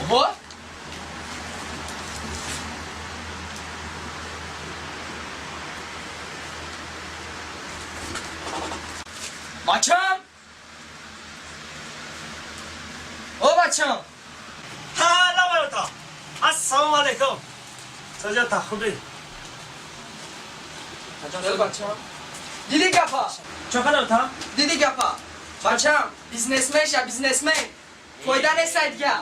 Во? Бачам? О, бачам! Ҳала ота. Ассалому алайкум. Саҷата хуби. Бачам. Диди гапа? Чо када ота? Диди гапа? Бачам, бизнесмен ша, бизнесмен. Фойда нест дига.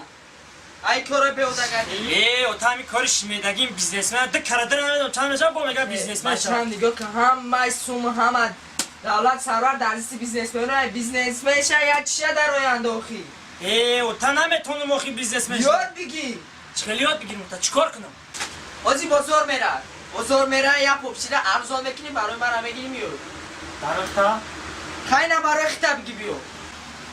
Ай кора беодагади. Э, ота ами кори шимедагим бизнесмен. Ду карадыр намедонам чанд мешава бо мега бизнесмен ша. Бачам, нигоҳ кун, ҳамаи сум, ҳама давлат сарвар дар дасти бизнесменоя. Бизнесмен ша, як чиша дар оянда охи. Э, ота наметонам охи бизнесмен ша. Ёд бигир. Чӣ хеле ёд бигирим ота? Чӣ кор кунам? Ози бозор мера. Бозор мера, як попшира арзон мекунӣ, барои мара мегирӣ миёй. Барои та? Хайна барои хита биги биё.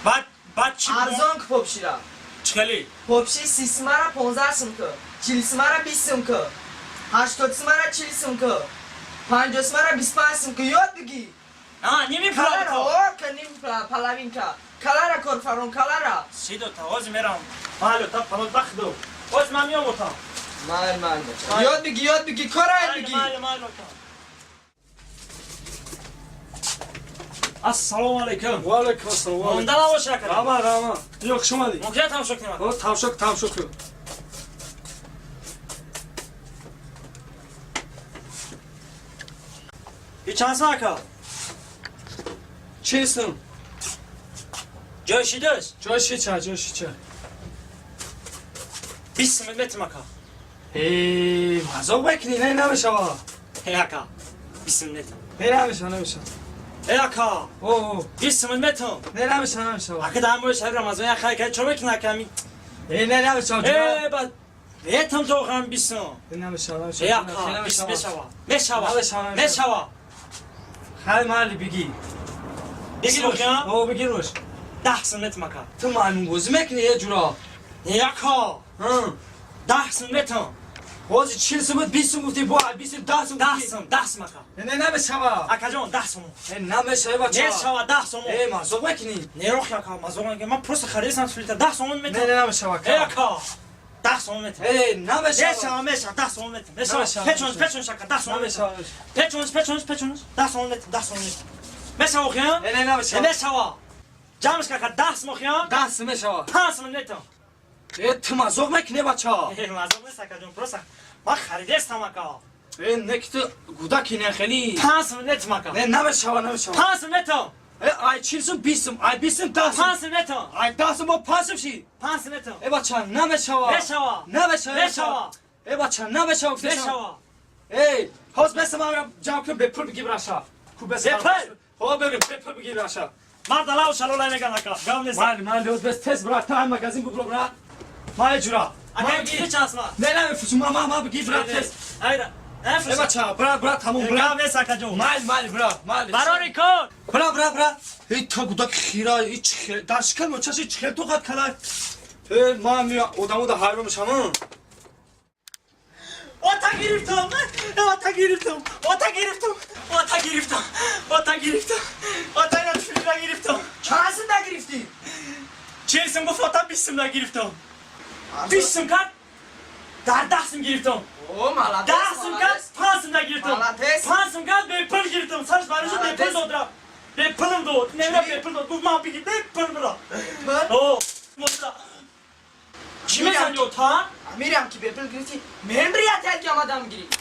Баъд баъд чӣ? Арзон ку попшира. Чӣ хеле? Попши 30 сумара 15 сум ку. 40 сумара 20 сум ку. 80 сумара 40 сум ку. 50 сумара 25 сум ку. Ёд бигир. А, ними Калара, пула. о, ка ним половинка. Калара корфарон, калара. Шид ота, ҳозир мерам. Майли ота, панот бахду. Ҳозир ман миём ота. Майл, майл, бача. Ёд бигир, ёд бигир, кора ёд бигир. Майли, майли ота. Ассалому алайкум. Ва алайкум ассалом. Монда набоша ака. Рама, рама. Ё, хуш омадӣ. Мумкин тамошо кунем ака? О, тамошо, тамошо кун. И чанд сум ака? 40 сум. Ҷои шидаш? Ҷои шича, ҷои шича. 20 сум метим ака. Э, мазоқ мекунӣ, не намешава. Э ака. 20 сум метим. Не намеша, намеша. Э ака. О, о, 20 сум метим. не намеша, намешава. Ака дар моҳи шаҳри Рамазон як хайр кард, чо мекунӣ ака ами? Э, не намеша. Э, бад метам то охирам 20 сум. Не намеша, намеша. Э ака, 20 мешава. Мешава. Намешава, намешава. Мешава. Хай майли бигӣ. 20 мохиям? О, бигир рош. 10 сум метим ака. Ту маймунбозӣ мекунӣ, э ҷура. Э ака. 10 сум метим. Ҳозир 40 сум буд, 20 сум гуфтӣ, бо 20 сум, 10 сум 10 гуфтӣ. сум, 10 сум ака. Не намешава. Акаҷон, 10 сум. Э, намешава, бача. Мешава 10 сум. Э, мазоқ мекунӣ. Не рох ака, мазоқ мекунӣ. Ман просто харидам филтр 10 сум Не, метим. не намешава. Э ака. 10 сум метим. Э, намешава. Мешава, мешава, 10 сум метим. Мешава. Намешава, Печонш, намешава. печонш ака, 10 сум метим. Намешава. Печонш, печонш, печонш. 10 сум метим, 10 сум метим. Мешава охиям? Э, не намешава. Э, мешава. Ҷамъш ака, 10 сум охиям? 10 сум мешава. 5 сум метим. Э, ту мазоқ мекунӣ, бача. Э, мазоқ нест акаҷон, просто ман харидестам ака. Э, не ки ту гудаки не хели. 5 сум метим ака. Не намешава, намешава. 5 сум метим. Э, ай 40 сум, 20 сум, ай 20 сум, 10 сум. 5 сум метим. Ай 10 сум бо 5 сум ши. 5 сум метим. Э, бача, намешава. Мешава. Намешава. Мешава. Э, бача, намешава, гуфтешам. Мешава. Эй, ҳоз беса ман ҷамъ кунам, бепул бигир раша. Ку беса. Бепул? Хо, бебин, бепул бигир раша. Мард алау шалолай меган ака. Гап нест. Майли, майли, ҳоз бес тез бира, та магазин бубро бира. Май ҷура. Ака, чизи чанд сум? Не, намефурӯшам, ма, ма, ма бигир бира тез. Айра. Э, бача, бира, бира, тамом, бира. Гап нест акаҷон. Майли, майли, бира, майли. Барори кор. Бира, бира, бира. Эй, та гудак хира, эй, чихе, дар шикам очаш, эй, чихе тоқат калай. Эй, ма ми одамо да ҳайрон мешам. Ота гирифтам. Ота гирифтам. Ота гирифтам. Ота гирифтам. Ота гирифтам. Ота ина филтр гирифтам. Чанд сум нагирифтӣ? 40 сум гуфт ота 20 сум нагирифтам. 20 сум кард. Дар 10 сум гирифтам. О, молодец. 10 сум кард, 5 сум нагирифтам. Молодец. 5 сум кард, бепул гирифтам. Сарш барошу бепул Молодец. дод рафт. Бепулм дод. Не Чӣ? бепул дод. Гуфт ман бигир, бепул бира. Бепул? О, мосра. Чӣ мезани ота? Мирам ки бепул гирифтӣ, мен приятел ки омадам гирифт.